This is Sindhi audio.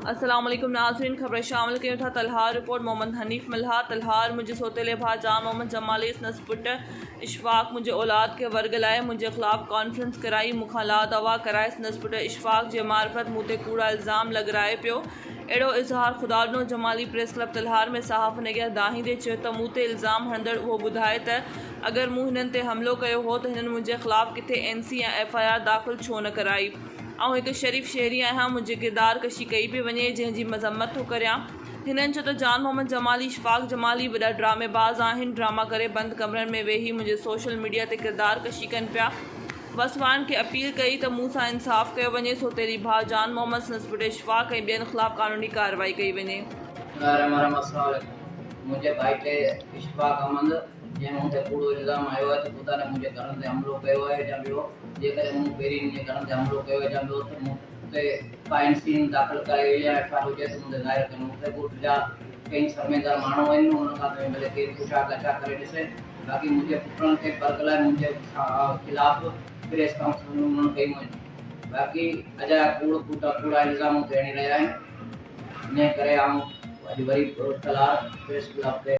السلام عليڪم ناظرين خبر شامل ڪيون ٿا تلهار رپورٽ محمد حنيف ملاح تلهار منهنجي سوتيلي ڀاء جان محمد جمالي سندس پٽ اشفاق منهنجي اولاد کي ورغلائي منهنجي خلاف ڪانفرنس ڪرائي مون کان لا دعويٰ ڪرائي سندس پٽ اشفاق جي معرفت مون تي ڪوڙا الزام لڳرائي پيو اهڙو اظهار خداڏنو جمالي پريس ڪلب تلهار ۾ صحافين اڳيان دانهيندي چيو ته مون تي الزام هڻندڙ اهو ٻڌائي ته اگر مون هنن تي حملو ڪيو هو ته هنن منهنجي خلاف ڪٿي اين سي يا ايف I R داخل ڇو نه ڪرائي؟ آئون هڪ شريف شهري آهيان منهنجي ڪردار ڪشي ڪئي پئي وڃي جنهن جي مذمت ٿو ڪريان. هنن چيو ته جان محمد جمالي، اشفاق جمالي وڏا ڊرامي باز آهن، ڊراما ڪري بند ڪمرن ۾ ويهي منهنجي سوشل ميڊيا تي ڪردار ڪشي ڪن پيا. وس وارن کي اپيل ڪئي ته مون سان انصاف ڪيو وڃي، سوتيلي ڀاء جان محمد، سندس پٽ اشفاق ۽ ٻين خلاف قانوني ڪارروائي ڪئي وڃي. بسم الله الرحمٰن الرحيم السلام عليڪم منهنجي ڀائٽي اشفاق احمد جنهن مون تي ڪوڙو الزام هنيو آهي ته خدا ني منهنجي گهرن تي حملو ڪيو آهي يا ٻيو جيڪڏهن مون پهرين هن جي گهرن تي حملو ڪيو آهي يا ٻيو ته مون تي ڪا اين سي داخل ڪرائي هئي يا ايف I R هجي ته مون تي ظاهر ڪن مون کي ڳوٺ جا ڪئين سرميدار ماڻهو آهن انهن کان توهين ڀلي ڪير پڇا ڳاڇا ڪري ڏسي باقي منهنجي پٽن کي برغلائي منهنجي خلاف پريس ڪانفرنسون انهن ڪيون آهن باقي اجايا ڪوڙ ڪوٽا ڪوڙا الزام مون تي هڻي رهيا آهن انهي ڪري آئون اڄ وري تلهار پريس ڪلب تي.